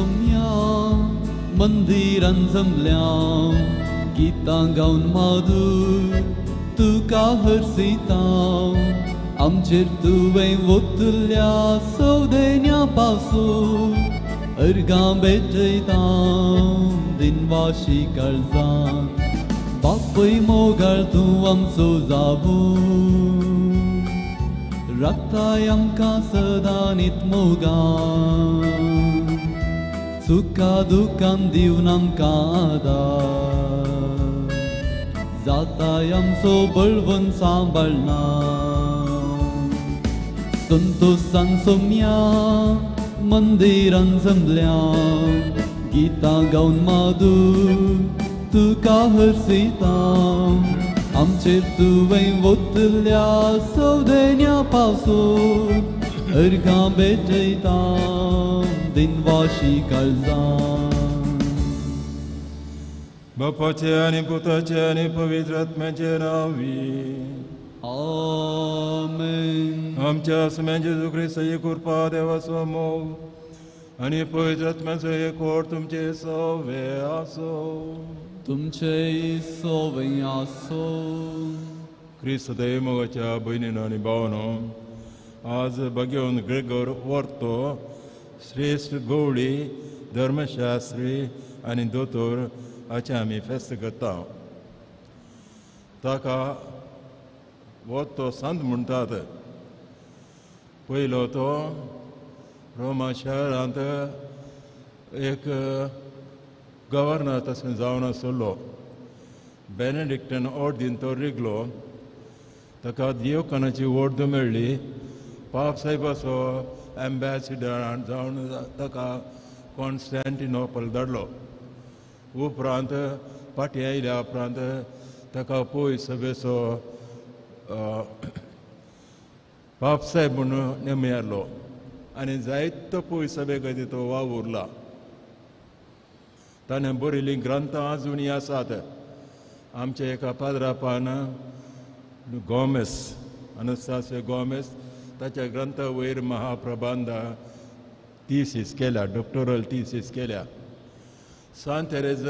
सोम्या मंदिरान जमल्या गीतां गावन माधूर तुका हरसिता आमचेर तुवें वतल्या सवदेन्या पासून अर्गां भेटयता दिनवाशी काळजान बापूय मोगाळ तूं आमचो जावूं राखताय आमकां सदां नीत मोगान सुखा दुखान दिवन आमकां आदार जाताय आमचो बळवंत सांबाळना संतोशान सोम्या मंदिरान जमल्या गीतां गावन माधूर तुका हरसिता आमचेर तुवें वतल्या सवदेन्या पासून अर्गां भेटयता दिनवाशी काळजान. बापाचे आनी पुताचे आनी पवित्र आत्म्याचे नांवी आमेन. आमच्या आसम्या जेजू क्रिस्ताची कृपा, देवाचो मोग आनी पवित्र आत्म्याचो एकवट तुमचे सवे आसो. तुमचे सवे आसो. क्रिस्त मोगाच्या भयणीनो आनी भावानो, आज भाग्यवंत ग्रेगोर वर्तो श्रेश्ठ गवळी, धर्मशास्त्री आनी दोतोर हाचें आमी फेस्त करता. ताका वर्तो संत म्हणटात. पयलो तो रोमा शहरांत एक गव्हर्नर तशें जावन आसलो. बेनेडिक्टन ऑर्दीन तो रिगलो. ताका देवकानाची ऑर्द मेळ्ळी. पाप साहेबाचो एम्बॅसिडर जावन ताका कॉन्स्टँटिनोपल धाडलो. उपरांत फाटीं आयल्या उपरांत ताका पय सभेचो पाप साहेब म्हणून नेमयारलो आनी जायतो पय सभे खातीर तो वावुरला. ताणें बरयल्लीं ग्रंथां आजुनूय आसात. आमच्या एका पाद्रापान गोमेस, अनस्तासियो गोमेस, ताच्या ग्रंथा वयर महाप्रबंध थिसीस केल्या, डॉक्टोरल थिसीस केल्या. सांत तेरेज,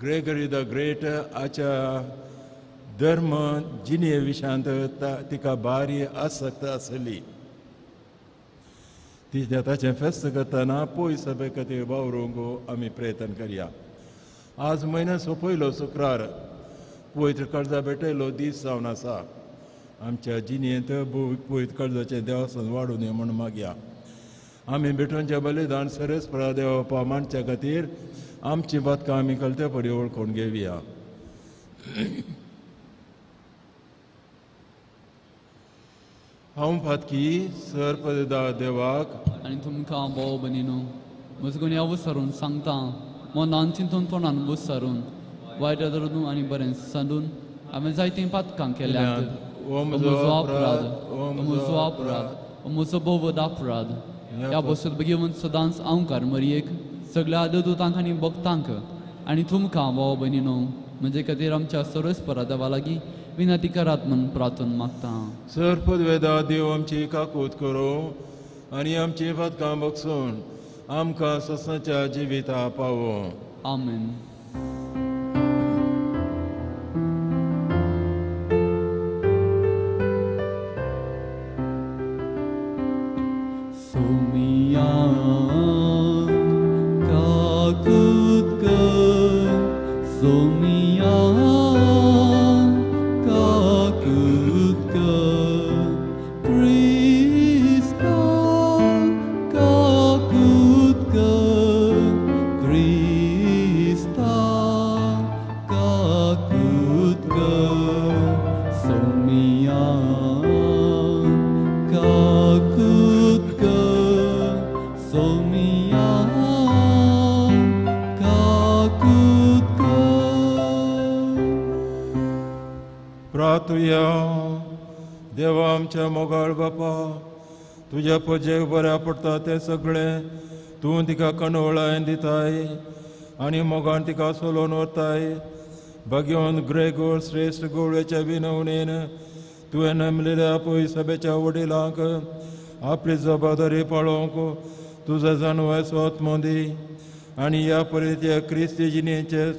ग्रेगरी the great हाच्या धर्म जिणे विशयांत तिका भारी आसक्त आसली. ती ताचें फेस्त करतना पय सभे खातीर वावरूंक आमी प्रयत्न करया. आज म्हयन्याचो पयलो शुक्रार, पवित्र काळजा भेटयलो दीस जावन आसा. आमच्या जिणेंत पवित्र काळजाचें देवासन वाडून यो म्हूण मागया. आमी भेटोवचें बलिदान सरस परा देवा मांडच्या खातीर आमची बातकां आमी कळते परी वळखून घेवया. हांव फातकी सर पदा देवाक आनी तुमकां भोव भयणीनो म्हजो गुन्यांव विसरून सांगता, मनान चिंतून तोंडान विसरून वायट धरून आनी बरें सांडून हांवें जायतीं पातकां केल्यांत. ओ म्हजो अपराध, ओ म्हजो अपराध, ओ म्हजो भोव अपराध. ह्या बसून बेगीन सदांच आंवकार मरयेक सगळ्या देवदूतांक आनी भक्तांक आनी तुमकां भाव भयणीनो म्हणजे खातीर आमच्या सर्वेस्परा देवा लागीं विनंती करात म्हूण प्रार्थना मागता. सर पदवेदा देव आमची काकूत करूं आनी आमची पातकां बगसून आमकां ससनाच्या जिविता पावो. आमेन. सोमिया काकूत कर, सोमिया काकूत कर, क्रिस्ता काकूत कर, क्रिस्ता काकूत कर, सोमिया काकूत कर, सोमिया काकूत कर. प्रार्थुया. देवा आमच्या मोगाळ बापा, तुज्या पुजेक बऱ्या पडटा तें सगळें तूं तिका कणवळायन दिताय आनी मोगान तिका सोलोवन व्हरताय. भाग्यवंत ग्रेगोर श्रेश्ठ गवळेच्या विनवणेन तुवें नेमलेल्या पय सभेच्या वडिलांक आपली जबाबदारी पाळोवंक तुजो जाणवाय आत्मो दी आनी ह्या परी त्या क्रिस्ती जिणेचें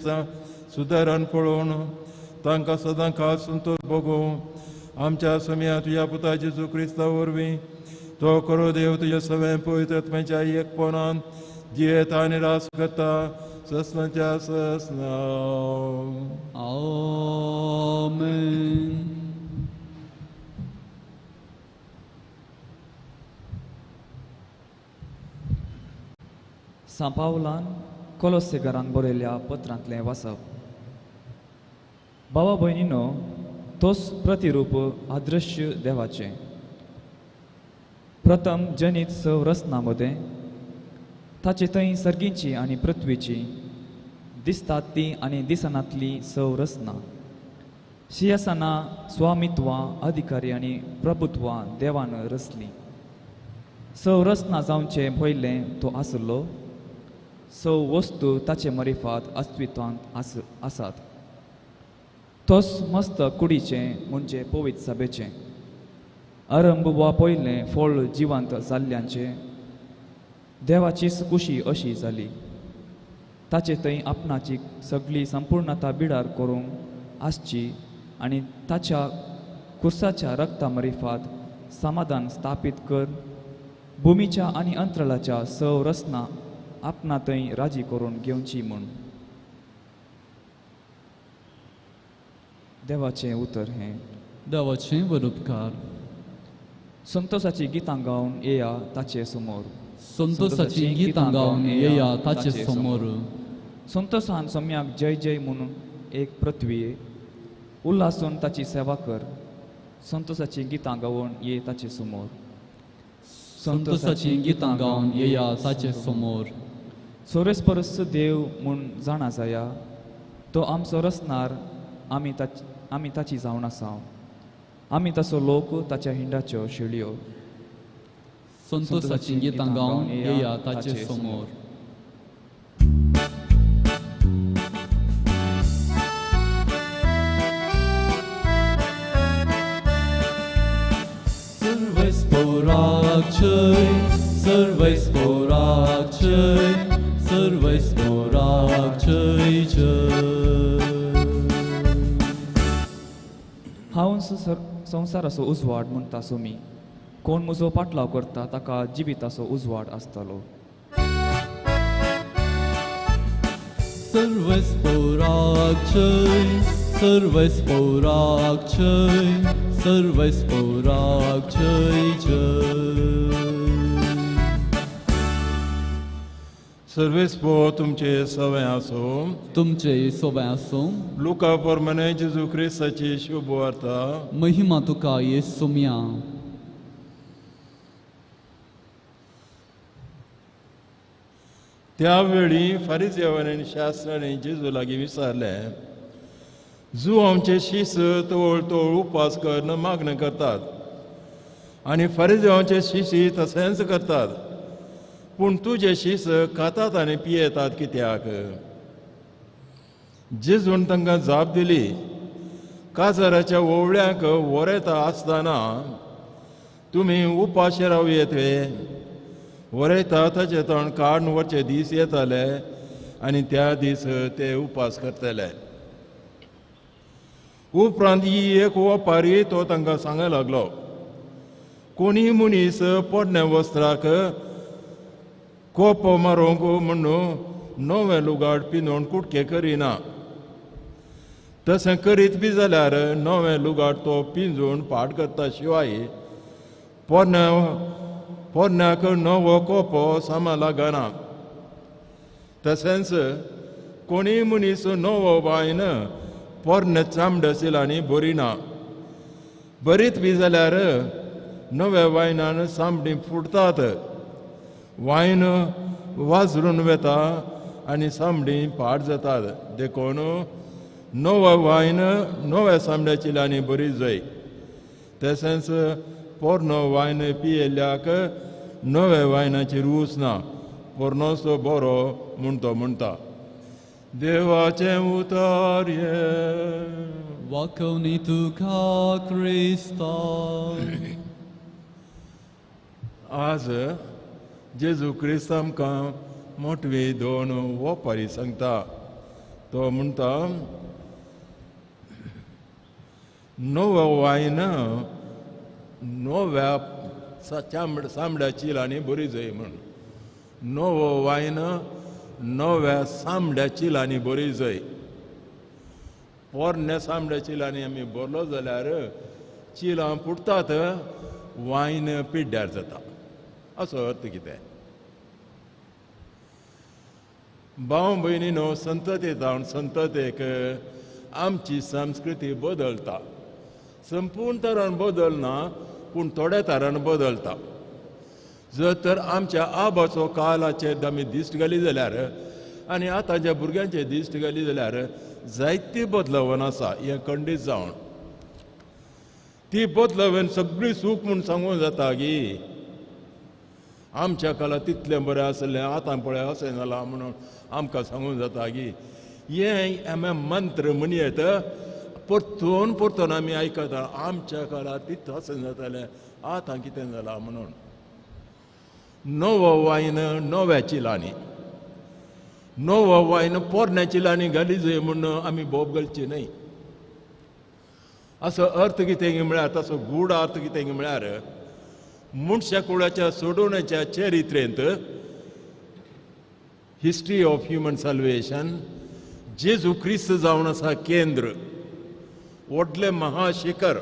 सुदारण पळोवन तांकां सदां खास संतोश भोगूं. आमच्या समया तुज्या पुता जेजू क्रिस्ता वरवीं तो खरो देव तुज्या सगळ्या पवित्र आत्म्याच्या एकपणान जियेता आनी रास करता ससनाच्या ससना. आमेन. सांत पावलान कोलोसेकारांक बरयल्ल्या पत्रांतलें वाचप. बाबा भयणीनो, तोच प्रतिरूप आदृश्य देवाचें प्रथम जनीत सव रचना मदें ताचे थंय सर्गीची आनी पृथ्वीची दिसतात ती आनी दिसनातली सव रचना शियासना स्वामित्वां अधिकारी आनी प्रभुत्वां देवान रचली. सव रचना जावचें पयलें तो आसलो. सव वस्तू ताचे मरिफात अस्तित्वांत आसात. तोच मस्त कुडीचें म्हणजे पवित्र सभेचें आरंभ वा पयलें फळ जिवंत जाल्ल्यांचें देवाचीच कुशी अशी जाली. ताचे थंय आपणाची सगळी संपूर्णता बिडार करूंक आसची आनी ताच्या कुर्साच्या रक्ता मरिफात समाधान स्थापीत कर भुमीच्या आनी अंतराळाच्या सव रचना आपणा थंय राजी करून घेवची म्हूण. देवाचें उतर हें. देवाचें वरुपकार. संतोषाची गितां गावन येया ताचे समोर. संतोषाची गितां गावन येया ताचे समोर. संतोषान सम्याक जय जय म्हणून एक पृथ्वी उल्हासून ताची सेवा कर. संतोषाची गितां गावन ये ताचे समोर. संतोषाची गितां गावन येया ताचे समोर. सोरेस देव म्हूण जाणा जाया तो आमचो रचणार आमी ताची जावन आसा. आमी ताचो लोक ताच्या हिंडाच्यो शेळयो. संतोषाची गितां गावन येया ताचे समोर. सर्वेस्पोराक जय, सर्वेस्पोराक जय जय. हांव संवसाराचो उजवाड म्हणटा सोमी. कोण म्हजो पाटलाव करता ताका जिविताचो उजवाड आसतलो. सर्वेस्पोराक जय, सर्वेस्पोराक जय, सर्वेस्पोराक जय जय. सर्वेस्पो तुमचे सवय आसूं. तुमचे सोबे आसूं. लुका प्रमाणे जेजू क्रिस्ताची शुभ वार्ता. महिमा तुका येसुम्या. त्या वेळी फारिजेवांनी आनी शास्त्रांनी जेजू लागीं विचारलें, जू आमचे शीस तवळ तवळ उपास करून मागणें करतात आनी फारिजेवांचे शिशी तशेंच करतात, पूण तुजे शीस खातात आनी पियेतात कित्याक? जेजून तांकां जाप दिली, काजाराच्या ओवळ्यांक वरेता आसतना तुमी उपाशी रावं येत वे? वरयता ताचें तोंड काडून वचचे दीस येताले आनी त्या दीस ते उपास करतले. उपरांत ही एक वपारी तो तांकां सांगूंक लागलो, कोणीय मनीस पोरण्या वस्त्राक कोपो मारूंक म्हणून नवें लुगाट पिंदून कुटके करिना. तशें करीत बी जाल्यार नवें लुगाट तो पिंजून पाट करता शिवाय पोरण्याक नवो कोपो सामा लागना. तशेंच कोणीय मनीस नवो वायन पोरणे चामडे सिलांनी भरिना. बरीत बी जाल्यार नव्या वायनान चामडीं फुटतात, वायन वाजरून वता आनी चामडीं पाड जातात. देखून नवो वायन नव्या चामड्या चिलांनी बरी जाय. तशेंच पोरनो वायन पियेल्ल्याक नव्या वायनाची रूच ना, पोरनोच तो बरो म्हूण तो म्हणटा. देवाचें उतर हें. वाकोवणी तुका क्रिस्ता. आज जेजू क्रिस्त आमकां मोटवी दोन वोपारी सांगता. तो म्हणटा नवो वायन नव्या सामड्या चिलांनी बरी जाय म्हूण. नवो वायन नव्या सामड्या चिलांनी बरी जाय. पोरण्या सामड्या चिलांनी आमी भरलो जाल्यार चिलां फुटतात, वायन पिड्ड्यार जाता. असो अर्थ कितें? भाव भयणी न्हू संतते जावन संततेक आमची संस्कृती बदलता. संपूर्ण तरान बदलना पूण थोड्या तरान बदलता. जर तर आमच्या आबाचो कालाचेर आमी दिश्ट घाली जाल्यार आनी आतांच्या भुरग्यांचे दिश्ट घाली जाल्यार जायती बदलवण आसा. हें खंडीत जावन ती बदलवण सगळी सूख म्हूण सांगूंक जाता की आमच्या काळार तितलें बरें आसलें, आतां पळय अशें जालां म्हणून आमकां सांगूंक जाता की हें आमी मंत्र म्हणयत परतून परतून आमी आयकता. आमच्या काळार तितलें अशें जातालें, आतां कितें जालां म्हणून. नवो वायन नव्या चिलांनी, नवो वायन पोरण्या चिलांनी घाली जाय म्हूण आमी बोब घालची न्हय. असो अर्थ कितें म्हळ्यार, तसो गूढ अर्थ कितें म्हळ्यार मनशा कुळाच्या सोडोवण्याच्या चरित्रेंत हिस्ट्री ऑफ ह्युमन साल्वेशन जेजू क्रिस्त जावन आसा केंद्र, व्हडलें महाशिखर.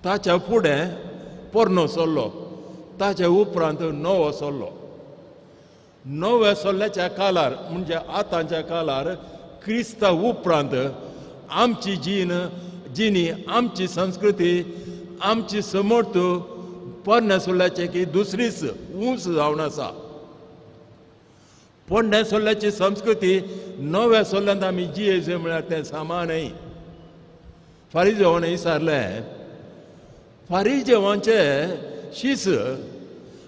ताच्या फुडें पोरनो सल्लो, ताच्या उपरांत नवो सल्लो. नव्या सल्ल्याच्या काळार म्हणजे आतांच्या काळार क्रिस्ता उपरांत आमची जीण जिणी, आमची संस्कृती, आमची समर्थ पोरण्या सोल्ल्याचे की दुसरीच ऊंच जावन आसा. पोरण्या सोल्ल्याची संस्कृती नव्या सोल्ल्यांत आमी जियेचे म्हळ्यार तें सामा न्हय. फारीजेवान विचारलें, फारीजेवांचे शीस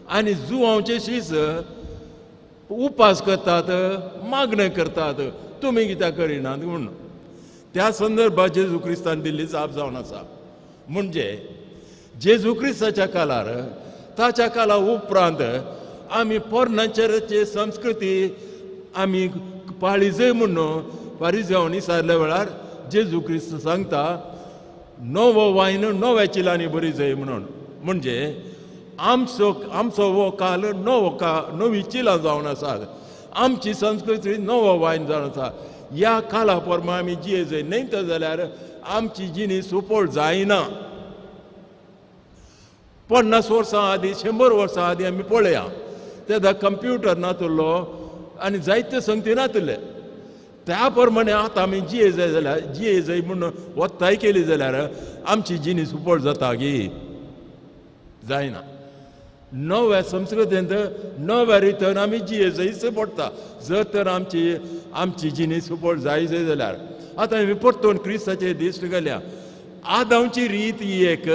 आनी जुवांचे शीस उपास करतात, मागणें करतात, तुमी कित्याक करिनात म्हूण. त्या संदर्भात जेजू क्रिस्तान दिल्ली जाप जावन आसा. म्हणजे जेजू क्रिस्ताच्या काळार, ताच्या काळा उपरांत आमी पोरण्याचे संस्कृती आमी पाळी म्हूण फारीजेवान विचारल्या वेळार जेजू क्रिस्त सांगता नवो वायन नव्या चिलांनी बरी जाय म्हणून. म्हणजे आमचो आमचो हो काल नवो का नवी चिलां जावन आसात, आमची संस्कृती नवो वायन जावन आसा. ह्या काळा प्रमाण आमी जिये जाय, न्हय तर जाल्यार आमची जिणी सुफळ जायना. 50 वर्सां आदीं, 100 वर्सां आदीं आमी पळया, तेन्ना कंप्युटर नातुल्लो आनी जायते संगती नातुल्ले. त्या प्रमाणे आतां आमी जिये जाय जाल्यार, जिये जाय म्हूण वत्ताय केली जाल्यार आमची जिणी सुफळ जाता की जायना. नव्या संस्कृतींत नव्या रितीन आमी जिये जायच पडटा जर तर आमची आमची जिणी सुफळ जाय जाय जाल्यार. आतां आमी परतून क्रिस्ताचे दिश्ट घाल्या. आदांवची रीत ही एक,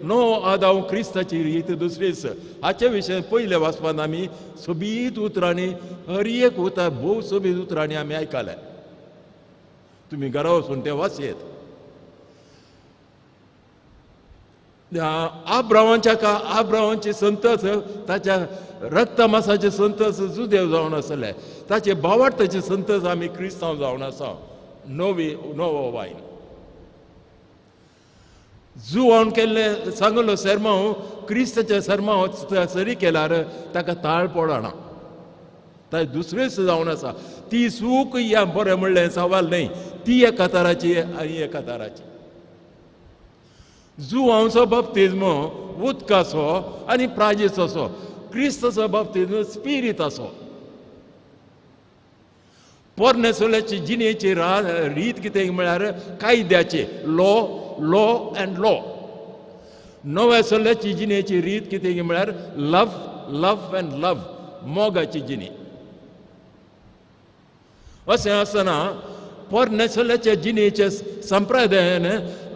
नो आदांव क्रिस्ताची रीत दुसरीच. हाचे विशय पयल्या वाचपांत आमी सोबीत उतरांनी, हर एक उतर भोव सोबीत उतरांनी आमी आयकलें. तुमी घरा वचून तें वाचयेत. आब्रावांच्या का आब्रावांचे संतस, ताच्या रक्तमासाचे संतस जुदेव जावन आसले, ताचे भावार्थाचे संतस आमी क्रिस्तांव जावन आसा. नवी नवो वायन जुवान केल्ले सांगलो सेर्मांव, क्रिस्ताच्या सेर्मांव सरी केल्यार ताका ताळ पडना, ताचे दुसरेच जावन आसा. ती सूख या बरें म्हणलें सवाल न्हय, ती एका तराची आनी एका तराची. जुवांचो बाप्तिज्म उदकाचो आनी प्राजेचो, क्रिस्ताचो बाप्तिज्म स्पिरिताचो. पोरण्या सोल्याची जिणेची रीत कितें म्हळ्यार कायद्याचे, लॉ लॉ अँड लॉ. नव्या सोल्याची जिणेची रीत कितें म्हळ्यार लव लव अँड लव, मोगाची जिणी. अशें आसतना पोरण्या सोल्याच्या जिणेच्या संप्रदायान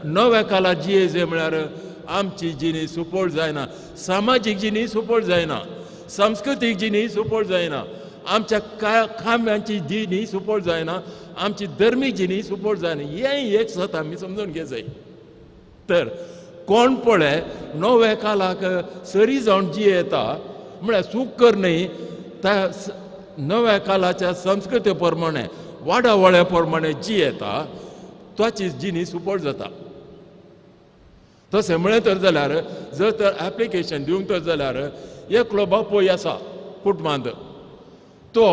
नव्या काळार जियेचे म्हळ्यार आमची जिणी सुफळ जायना, सामाजीक जिणी सुफळ जायना, सांस्कृतीक जिणी सुफळ जायना, आमच्या काम्यांची जिणी सुफळ जायना, आमची धर्मीक जिणी सुफळ जायना. हें एक सत आमी समजून घेत जाय. तर कोण पळय नव्या काळाक सरी जावन जियेता म्हळ्यार चूक कर न्हय, त्या नव्या कालाच्या संस्कृती प्रमाणे वाडावळ्या प्रमाणे जी येता ताची जिणी सुपळ जाता. तशें म्हळें तर जाल्यार जर तर एप्लिकेशन दिवंक तर जाल्यार एकलो बापूय आसा कुटुंबांत, तो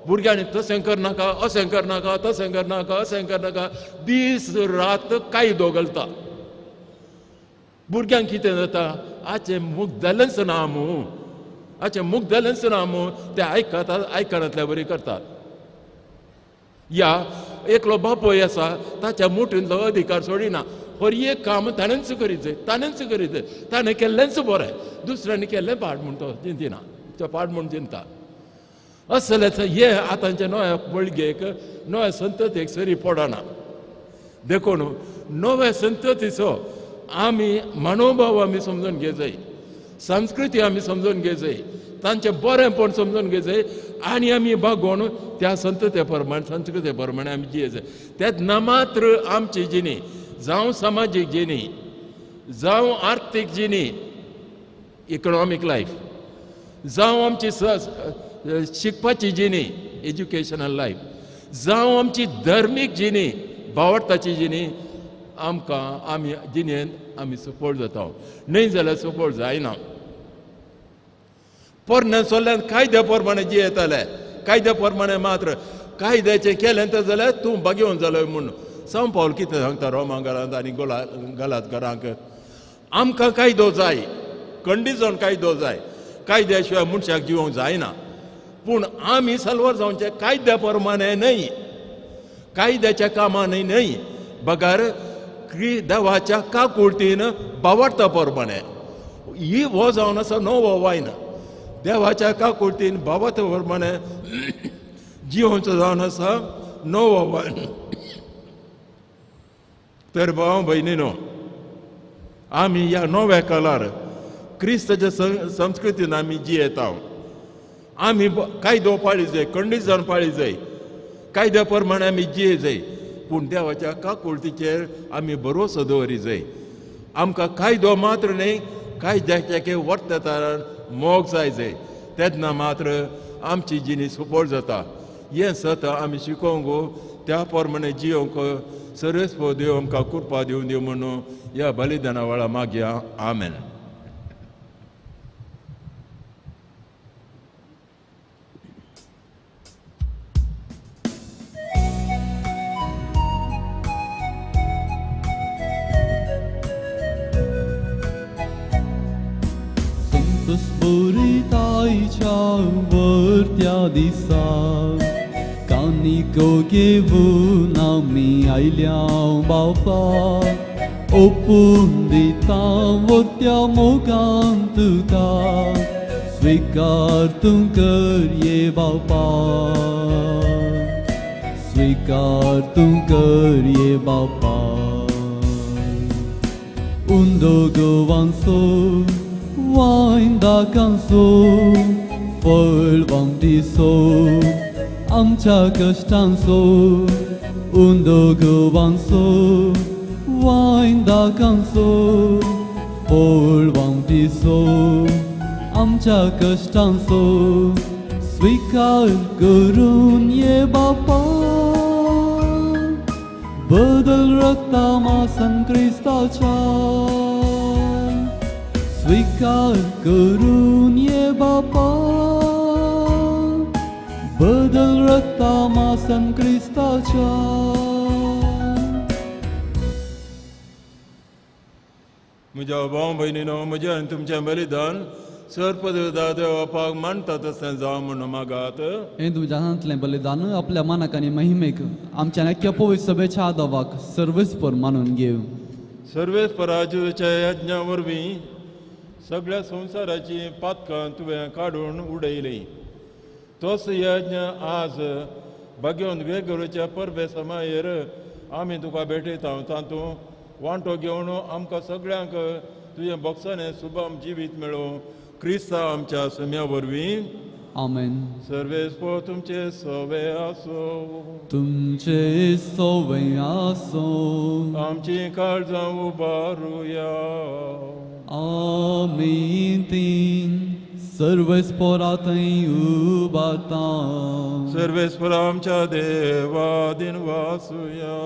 भुरग्यांनी तशें करनाका अशें करनाका तशें करनाका अशें करनाका दीस रात कायदो घालता. भुरग्यांक कितें जाता, आचे मूग जालेंच ना मू, आचे मूग जालेंच ना मू, ते आयकतात आयकनातल्या बरी करतात. या एकलो बापूय आसा ताच्या मुठींतलो अधिकार सोडिना, हर एक काम ताणेंच करीत जाय, ताणेंच करीत जाय, ताणें केल्लेंच बरें, दुसऱ्यांनी केल्लें पाड म्हूण तो चिंतिना, तो पाड म्हूण चिंता. असलेच हे आतांच्या नव्या बळगेक नव्या संततीक सरी पडना. देखून नव्या संततीचो आमी मनोभाव आमी समजून घेवंक जाय, संस्कृती आमी समजून घेवंक जाय, तांचें बरेंपण समजून घेवंक जाय आनी आमी बागोवन त्या संतते प्रमाण संस्कृते प्रमाणे आमी जिये जाय. तेन्ना मात्र आमची जिणी जावं समाजीक जिणी जावं आर्थीक जिणी इकनॉमीक लायफ जावं आमची शिकपाची जिणी एज्युकेशनल लायफ जावं आमची धर्मीक जिणी भावार्थाची जिणी आमकां आमी जिणेंत आमी सफळ जाता. न्हय जाल्यार सफळ जायना. पोरण्या सोल्ल्यान कायद्या प्रमाणे जियेताले, कायद्या प्रमाणे मात्र कायद्याचें केलें तर जाल्यार तूं बागेवन जालो म्हूण. सांव पावल कितें सांगता रोमा घरांत आनी गलात घरांक, आमकां कायदो जाय, कंडिशन कायदो जाय, कायद्या शिवाय मनशाक जिवंक जायना. पूण आमी साल्वार जावचें कायद्या प्रमाणे न्हय, कायद्याच्या कामांनी न्हय, बगर देवाच्या काकुळतीन बावडता प्रमाणे. ही हो जावन आसा नवो वायन, देवाच्या काकुळतीन बावडता प्रमाणे जिवनचो जावन आसा नवो वायन. तर भाव भयणीनो, आमी ह्या नव्या काळार क्रिस्ताच्या संस्कृतीन आमी जियेता. आमी कायदो पाळी जाय, कंडिशन पाळी जाय, कायद्या प्रमाणे आमी जिये जाय, पूण देवाच्या काकुळतीचेर आमी भरोसो दवरी जाय. आमकां कायदो मात्र न्हय, कायद्याच्या वर्ततान मोग जाय जाय, तेन्ना मात्र आमची जिणी सुपळ जाता. हें सत आमी शिकोवंक त्या प्रमाणे जियोंक सर्वेस्पर देव आमकां कृपा दिवन दिव म्हणून ह्या बलिदाना वेळा मागया. आमेन. ताईच्या वर्त्या दिसा कानिको घेवन आमी आयल्या बापा, ओपून दिता वर्त्या मोगान तुका, स्विकार तूं कर ये बापा, स्विकार तूं कर ये बापा. उंदो गोवांसो वायन दाकांचो फळ वामटीचो आमच्या कश्टांचो, उंदो गोवांचो वायन दाकांचो फळ वामटीचो आमच्या कश्टांचो, स्विकार करून ये बापा, बदल रक्ता मासन क्रिस्ताच्या, स्वीकार करून ये बापा, बदल रक्ता मासन क्रिस्ताच्या. म्हज्या भाव भयणीनो, म्हज्या आनी तुमचें बलिदान सर्पदेवता देवापाक मानता तशें जावं म्हूण मागात. हें तुमच्या हातांतलें बलिदान आपल्या मानाक आनी महिमेक आमच्या नक्या पवित्र सभेच्या आदावाक सर्वेस्पर मानून घेव. सर्वेस्पराच्या यज्ञा वरवीं सगळ्या संवसाराची पातकां तुवें काडून उडयलीं. तोच यज्ञ आज भाग्योन वेगवेगळ्या परबे समायेर आमी तुका भेटयता. तातूंत वांटो घेवन आमकां सगळ्यांक तुजें भोगसाणें सुबम जिवीत मेळूं क्रिस्ता आमच्या सुम्या वरवीं. आमेन. सर्वेस्पर तुमचे सवे आसो, तुमचे सवे आसो. आमची काळजां उबारुया. आमी तीन सर्वेस्पोरा थंय उबारता. सर्वेस्पोरा आमच्या देवा दिनवासुया.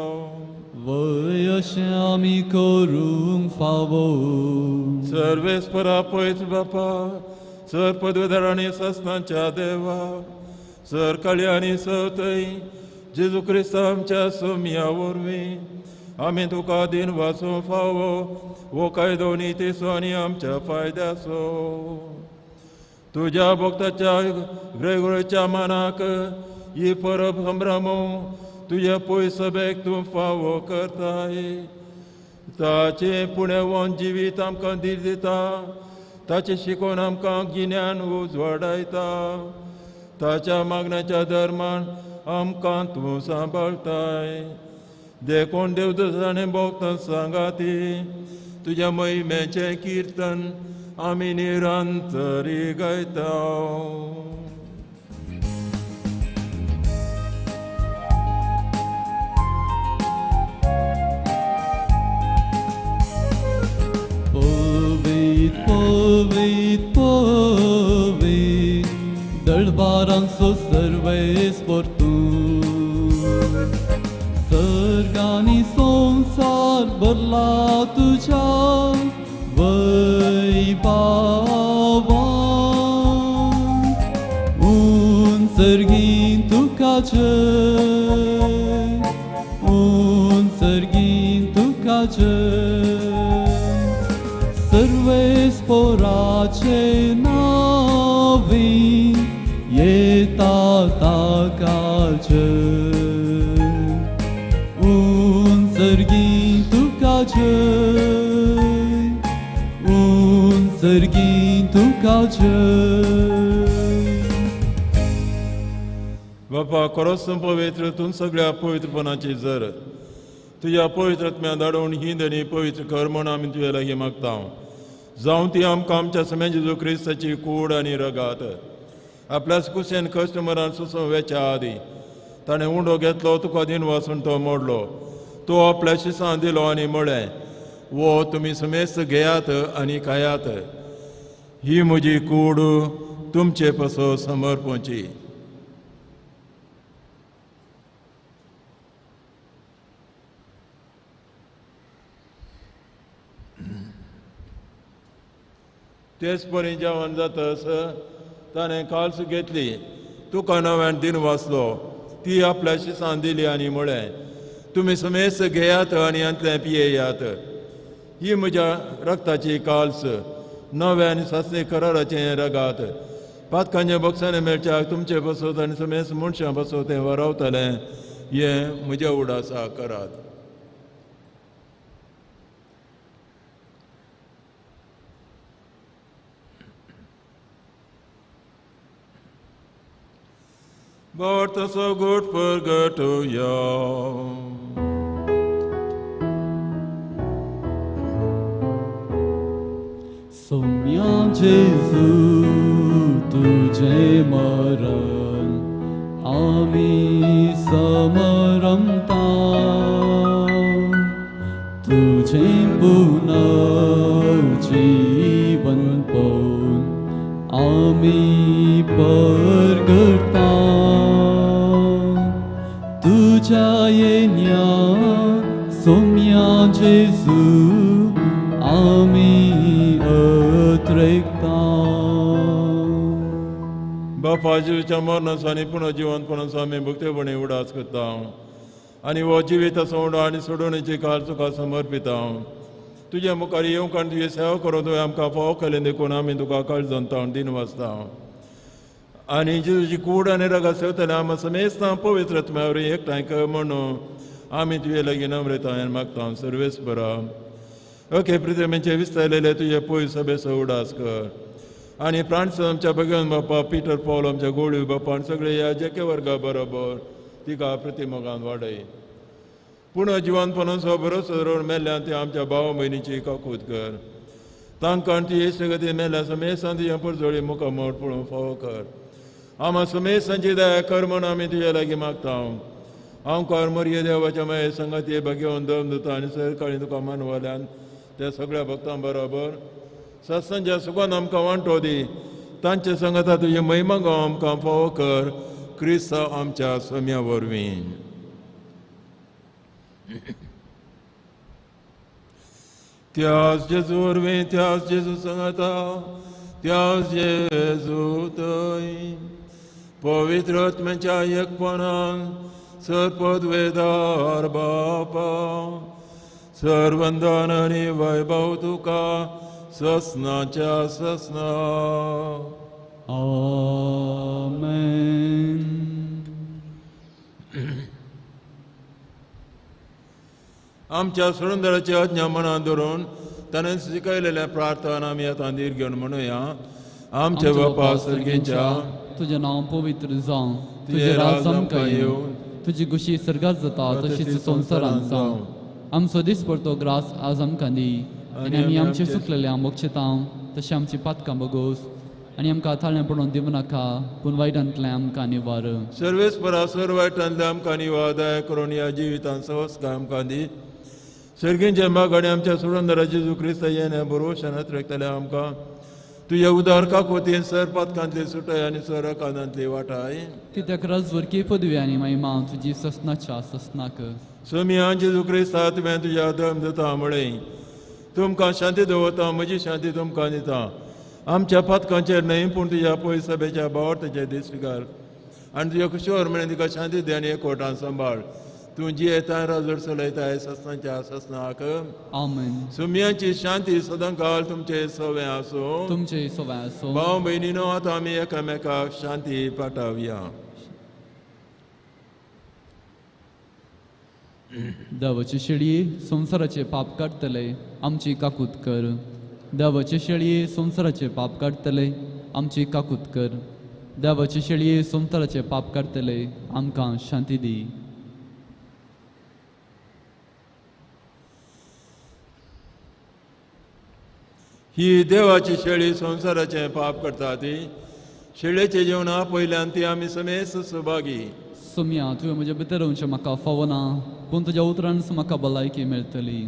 वय अशें आमी करूंक फावो. सर्वेस्पोरा पवित्र बापा, सर पदवीधर आनी सस्नांच्या देवा, सर काळी आनी सवतय जेजू क्रिस्त आमच्या सोम्या वरवीं आमी तुका दिनवासूंक फावो. हो कायदो नितीचो आनी आमच्या फायद्याचो. तुज्या भक्ताच्या ग्रेगोरीच्या मानाक ही परब संभ्रमो तुज्या पयस सभेक तूं फावो करताय. ताचें पुणेवन जिवीत आमकां धीर दिता, ताचें शिकोवन आमकां गिन्यान उजवाडायता, ताच्या मागण्याच्या धर्मान आमकां तूं सांबाळटाय. देखून देवदूतांनी भोगता सांगाती तुज्या महिमेचें किर्तन आमी निरंतरी गायता. पवीत पवीत पवीत दळबारांचो सर्वेस्पोर तूं, सर्गांनी संवसार भरला तुज्या वैभावान. उंच सर्गीं तुका जय, उंच सर्गीं तुका जय, सर्वेस्पोराचे नांवीं येता ताका जय. उंच सर्गीं तुका जय, उंच सर्गीं तुका जय. बापा खरोच तूं पवित्र, तूं सगळ्या पवित्रपणाची जर तुज्या पवित्र आत्म्या धाडून ही धनी पवित्र कर म्हूण आमी तुज्या लागीं मागता. जावं ती आमकां आमच्या समेत जेजू क्रिस्ताची कूड आनी रगात. आपल्याच कुशेन कश्ट मरण सोंसून वेच्या आदीं ताणें उंडो घेतलो, तुका दिनवासून तो मोडलो, तो आपल्या शिसां दिलो आनी म्हळें, वो तुमी समेस्त घेयात आनी खायात, ही म्हजी कूड तुमचे पासत समर्पणची. तेच परी जेवण जातस ताणें काल्स घेतली, तुका नव्यान दिन वाचलो, ती आपल्या शिसान दिली आनी म्हळें, तुमी समेस्त घेयात आनी हांतलें पियेयात, ही म्हज्या रक्ताची काल्स, नव्या आनी सासणी कराराचें रगात. पातकांच्या बक्षांनी मेळच्याक तुमचे बसत आनी समेस्त मनशां बसत तें वरावतलें, हें म्हज्या उडासा करात. Bort so gut purgatorio. Sommia Gesù, तुझे मरण आमी समरमता, तुझे पुनर्जीवन पवन आमी परगटा. तुझ्या येण्या सोम्या जेजू आमी अत्रेकता. बापा जेजूच्या मरणाचो आनी पुनर्जिवनपणाचो आमी भक्तेपणी उडास करता आनी हो जिविताचो उडो आनी सोडोवणेची काल तुका समर्पिता. तुज्या मुखार येवंक आनी तुजी सेवा करूंक तुवें आमकां फावो केलें देखून आमी तुका काळजांत दिन वाचता. आनी जेजूची कूड आनी रगात सेवतले आमी समेस्तां पवित्र आत्म्या वरवीं एकठांय कर म्हणून आमी तुजे लागीं नम्रतायेन मागता. सर्वेस्परा ओके प्रितमेचे विस्तारलेले तुजे पयस सभेचो उडास कर आनी प्राणस आमच्या भगवान बापा, पिटर पावल आमच्या गोळी बापा आनी सगळे ह्या जेके वर्गा बरोबर तिका प्रतिमोगान वाडय. पूण जिवनपणाचो भरोसो दवरून मेल्ल्यान ती आमच्या भाव भयणीची काकूत कर. तांकां आनी ती येशगती मेल्ल्या समेस्तां तुज्या परजोळी मुखामोड पळोवंक फावो कर. आमा समेस्तांची दया कर म्हूण आमी तुज्या लागीं मागता. आमकार मरिये देवाच्या माये संगाती भाग्यवन दम दिता आनी सरकाळी तुका मानवल्यान त्या सगळ्या भक्तां बरोबर सत्संगच्या सुखान आमकां वांटो दी. तांचे संगता तुजी महिमा गांव आमकां फावो कर, क्रिस्त आमच्या सम्या वरवीं. त्याच जेजू वरवीं, त्याच जेजू संगता, त्याच जेजू थंय पवित्र आत्म्याच्या एकपणान सर्पद्वेदार बापा सर्वंदन आनी वैभव तुका ससनाच्या ससना. आमेन. आमच्या सुरंदराची आज्ञा मनात धरून ताणें शिकयलेल्या प्रार्थना आमी आतां धीर घेवन म्हणुया. आमच्या बापा सर्गींच्या, तुजें नांव पवित्र जावं, तुजें राज आमकां येवं, तुजी खुशी सर्गात जाता तशीच संवसारांत जावं. आमचो दीस पडतो ग्रास आज आमकां दी, आनी आमी आमचे सुकलेले बक्षेता तशें आमची पातकां बगोस, आनी आमकां थाळें पडोवन दिवं नाका, पूण वायटांतलें आमकां निवार. सर्वेस्परा सर्व वायटांतलें आमकां निवार, दया करून ह्या जिवितांत सवस्काय आमकां दी. सर्गींच्या मागाडी आमच्या सुरंदरा जेजू क्रिस्ता येणे बरोवशान रेखतले आमकां तुज्या उदार काकोतीन सर पातकांतली सुटाय आनी सर कानांतली वाटाय. कित्याक राजवरकी पदवी आनी महिमा तुजी ससनाच्या ससनाक. सोमिया जेजू क्रिस्ता तुवें तुज्या धर्म दिता म्हळें, तुमकां शांती दवरता, म्हजी शांती तुमकां दिता. आमच्या पातकांचेर न्हय पूण तुज्या पयस सभेच्या बावडतेचेर दिश्ट घाल आनी तुज्या कुशीवर म्हळें तिका शांती दी आनी एकवटान सांबाळ. तूं जियेता राजवट चलयताय ससनाच्या ससनाक. आमेन. सुम्यांची शांती सदांकाळ तुमचे सवे आसूं, तुमचे सवे आसूं. भाव भयणीनो, आतां आमी एकामेकाक शांती पाठावया. देवाची शेळी संवसाराचे पाप काडटले, आमची काकूत कर. देवाची शेळी संवसाराचे पाप काडटले, आमची काकूत कर. देवाची शेळी संवसाराचे पाप काडटले, आमकां शांती दी. ही देवाची शेळी संवसाराचें पाप करता ती शेळेचे जेवणा पयल्यान ती आमी समेस्त सभागी. सोम्या, तुवें म्हज्या भितर येवचें म्हाका फावना, पूण तुज्या उतरान म्हाका भलायकी मेळटली.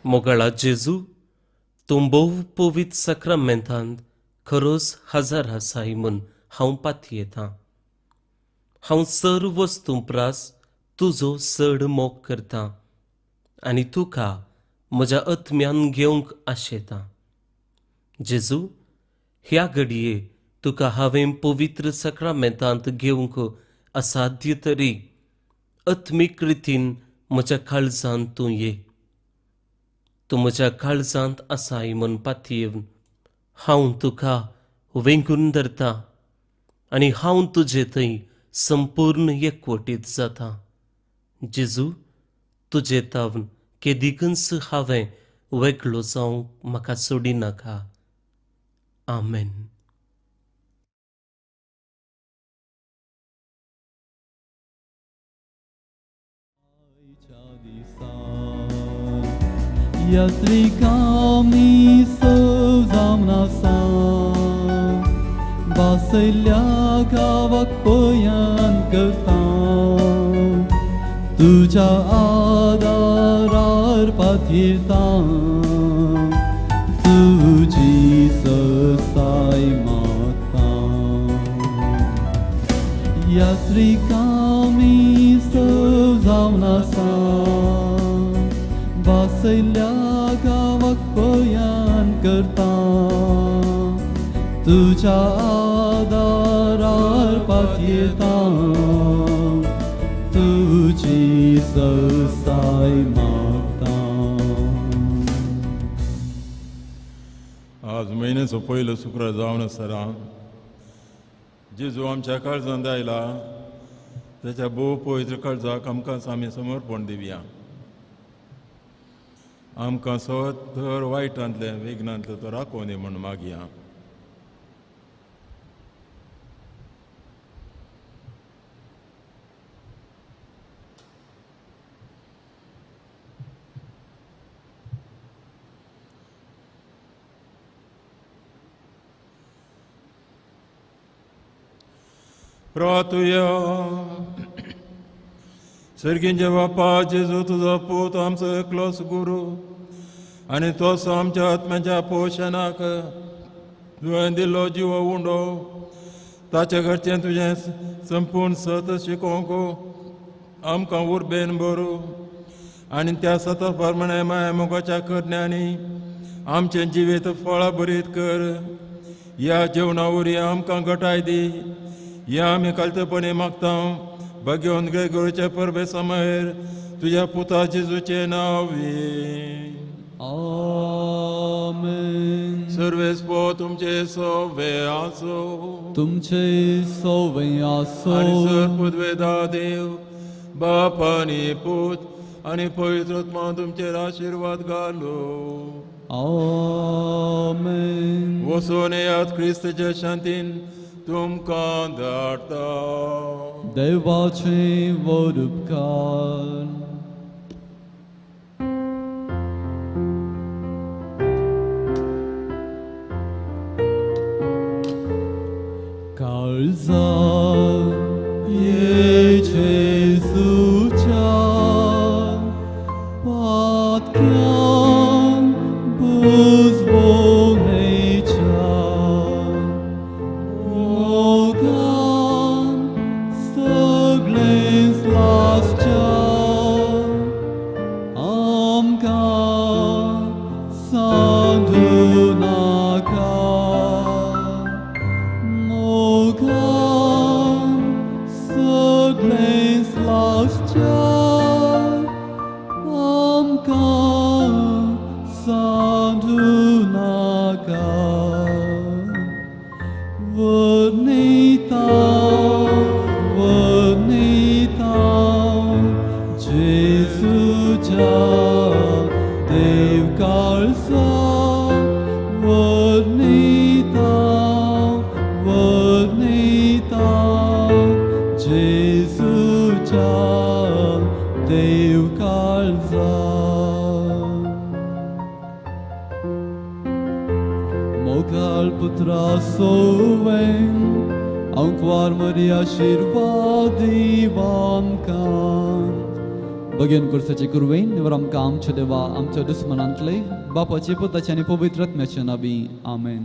मोगाळा जेजू, तूं भोव पवित्र साक्रामेंतांत खरोच हजार आसाय म्हूण हांव पातयेतां. हांव सर्व वस्तूं प्रास तुजो चड मोग करतां आनी तुका म्हज्या आत्म्यान घेवंक आशेतां. जेजू, ह्या घडये तुका हांवें पवित्र साक्रामेंतांत घेवंक असाध्य तरी आत्मीक रितीन म्हज्या काळजांत तूं ये. तूं म्हज्या काळजांत आसाय म्हूण पातयेवन हांव तुका वेंगून धरता आनी हांव तुजे थंय संपूर्ण एकवटीत जाता. जेजू, तुजे तावन केदिकूच हांवें वेगळो जावंक म्हाका सोडिनाका. आमेन. यात्रिकामी जावन आसा, बासयल्ल्या गांवाक पयान करता, तुज्या आदारार पातयेता, तुजी ससाय मागता. यात्रिकामी जावन आसा, बासयल्ल्या गांवाक पयान करता, तुज्या आदारार पातयेता, तुजी ससाय मागता. आज म्हयन्याचो पयलो शुक्रार जावन आसतना जेजू आमच्या काळजांत आयला ताच्या भोव पवित्र काळजाक आमकां आमी समर्पण दिवया. आमकां सदर वायटांतलें विघ्नांतलें तो राखोवन दी म्हूण मागया. प्रातुया सर्गींच्या बापा जेजू तुजो पूत आमचो एकलोच गुरू आनी तोच आमच्या आत्म्याच्या पोशणाक तुवें दिल्लो जिवो उंडो ताचे घरचें तुजें संपूर्ण सत शिकोवंक आमकां उर्बेन भरू आनी त्या सता प्रमाणे माया मोगाच्या करण्यांनी आमचें जिवीत फळां भरीत कर. ह्या जेवणा वरवीं आमकां घटाय दी. ह्या आमी कालतेपणी मागता भाग्यवंत ग्रेगोरीच्या परबे समयर तुज्या पुता जेजूचें नांव. आमेन. सर्वेस्पो तुमचे सवे आसो तुमचे सवे आसो. आनी सर पुदवेदा देव बाप आनी पूत आनी पवित्र आत्मा तुमचेर आशिर्वाद घालो. आमेन. वचून येयात क्रिस्ताच्या शांतीन तुमकां धाडटा. देवाचे व्हड उपकार. काळजा ये जेजूच्या पातक्यान बुजवणेच्या मोगान सगळेंच लासच्या आमकां सांदू नाका. मोगान सगळेंच लासच्या आमकां सांदू नाका. वर्णिता वर्णिता जेजूच्या देव काळजा वर्णिता वर्णिता जेजूच्या देव काळजा. मोगाळ पुत्रा सोवें अंकवार मरी आशिर्वाद आमकां. बगेन कुर्साचे कुरवेन निवर आमकां आमच्या देवा आमच्या दुस्मनांतले बापाचे पुताचे आनी पवित्र आत्म्याचे नावी. आमेन.